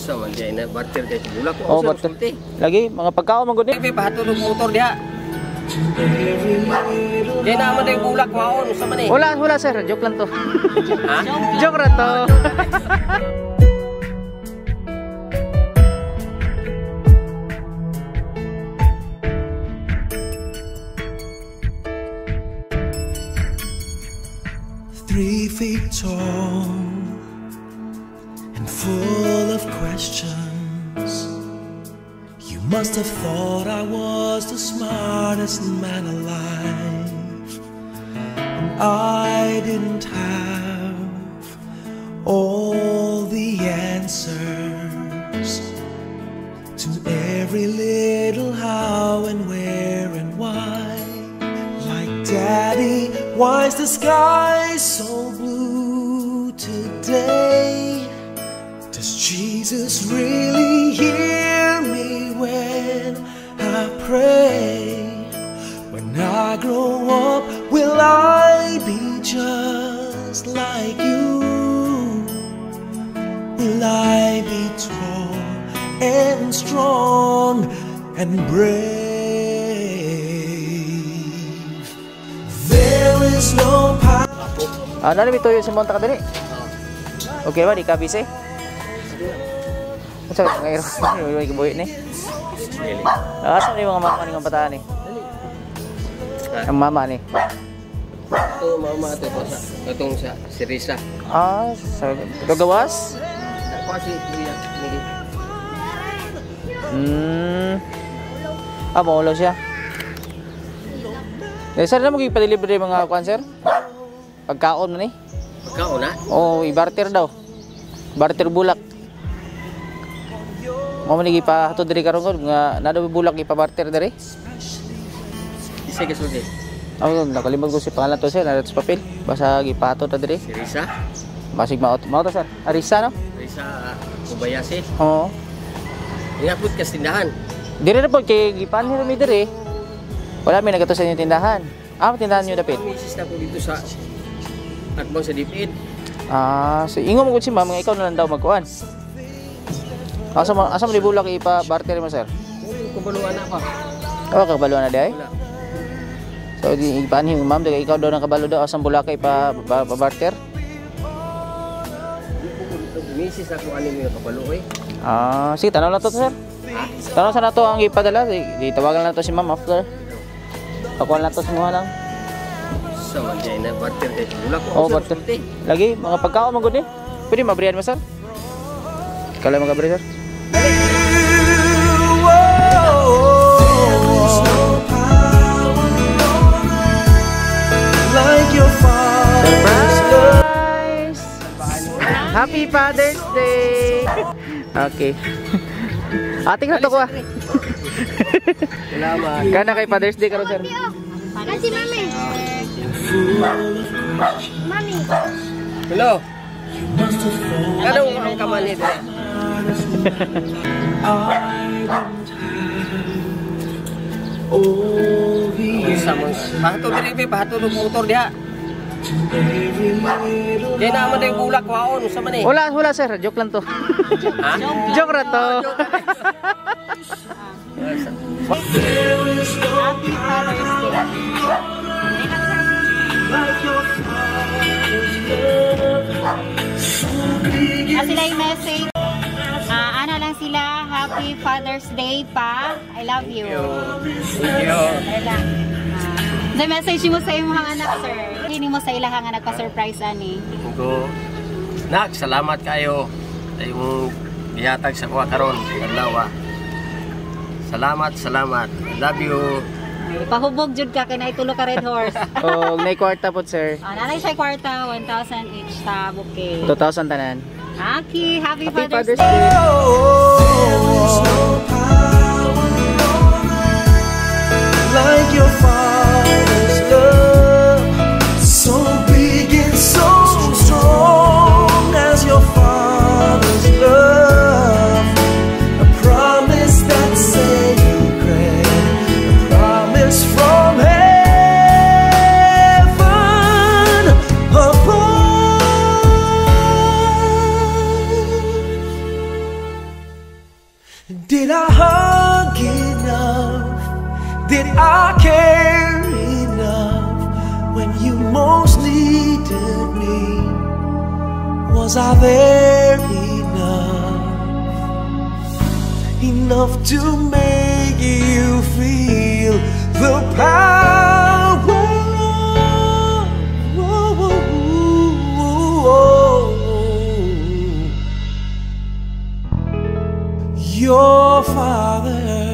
Sa man diay na barter kay bulak ko. Oh, barter. Lagi mga pagkaon man gud ni. Pepe, pahatulog motor diha. Kaya naman na yung bulak kwaon sa man eh. Wala, wala sir, joke lang to. Ha? Joke ra to. 3 feet tall and full of questions. You must have thought I was the smartest man alive. And I didn't have all the answers to every little how and where and why. Like, "Daddy, why's the sky so blue today? Does Jesus really hear me when I pray? When I grow up, will I be just like you? Will I be tall and strong and brave?" There is no power. Ah, nani mi tuyo sa monta ka diri. Okay ba di ka busy? Unsa ka ngayon? Ay kabuhi ni. Dili. Ah, asa ni mga mama ni mga bataan ni? Ang mama ni. Ito mama ato ko sa katong sa si Risa. Ah, sa gagawas? Ako si Kuya Migi. Ah, maulaw siya. Eh, sir, na mo ipa-deliver mga kuan, sir? Pagkaon man eh. Pagkaon na. Oh, i-barter daw. Barter bulak. Mo man ipahatod diri karon ko nga na daw bulak ipa-barter diri. Isa ka sulti. Ako nakalimot ko si pangalan to sir, naa sa papel. Basta gipahatod na diri. Si Risa. Basig mao mao to, sir. Arisa no? Risa Kobayashi. Oo. Ingapot ka sa tindahan. Diri na po kay gipanhir mi diri. Wala mi nagato sa inyong tindahan. Ah, tindahan niyo dapit. Misis na ko dito sa atbang sa DepEd. Ah, so ingon mo gud si ma'am nga ikaw na lang daw magkuan. Asa mo ni bulak ipa-barter mo, sir? Kubaluan na pa. Oh, kabalo na di ay. Wala. So di ipanhin ma'am dagay ikaw daw nang kabalo daw asang bulak ipa barter. Misis ako ani mo kabalo eh. Ah, sige, tanaw lang to, sir. Tanaw sa nato ang ipadala, di tawagan lang to si ma'am after. Pakuan lang to sa mga lang. Sa man diay na barter kay bulak ko. Oh, barter. Lagi mga pagkaon man gud ni. Pwede mabriyan mo, sir? Kala magabriyan, sir? There is no power like your father's love. Surprise! Happy Father's Day! Okay. Ating na to ko ah. Salamat. Kana kay Father's Day karon, sir. Kasi mami. Mami. Hello. Kanang ang kamani dire. I didn't have all the Sa man pahatod diri be, pahatod og motor diha. to every little Kaya naman na yung bulak kwaon sa man eh. Wala, wala sir, joke lang to. Ha? Joke ra to. There is no Happy Father's Day. like your father's love. So big Ah, sila yung message. Ah, ano lang sila, Happy Father's Day pa. I love you. Thank you. Ayun lang. Ah, the message mo sa imong anak, sir. Hindi mo sa ilahang anak pa-surprise ani. Ko nak, salamat kayo sa imong gihatag sa kuha karon adlaw. Salamat, salamat. I love you. Ay, pahubog jud ka kay naitulo ka red horse. Og nay kwarta po, sir. Ah, nanay siya kwarta, 1,000 each sa bouquet. 2,000 tanan. Aki, happy, Happy Father's Father's Day. There is no power on earth like your father's love. So big and so strong as your father's love. A promise that's sacred, a promise from heaven above. Did I hug enough? Did I care enough when you most needed me? Was I there enough? Enough to make you feel the power of your father.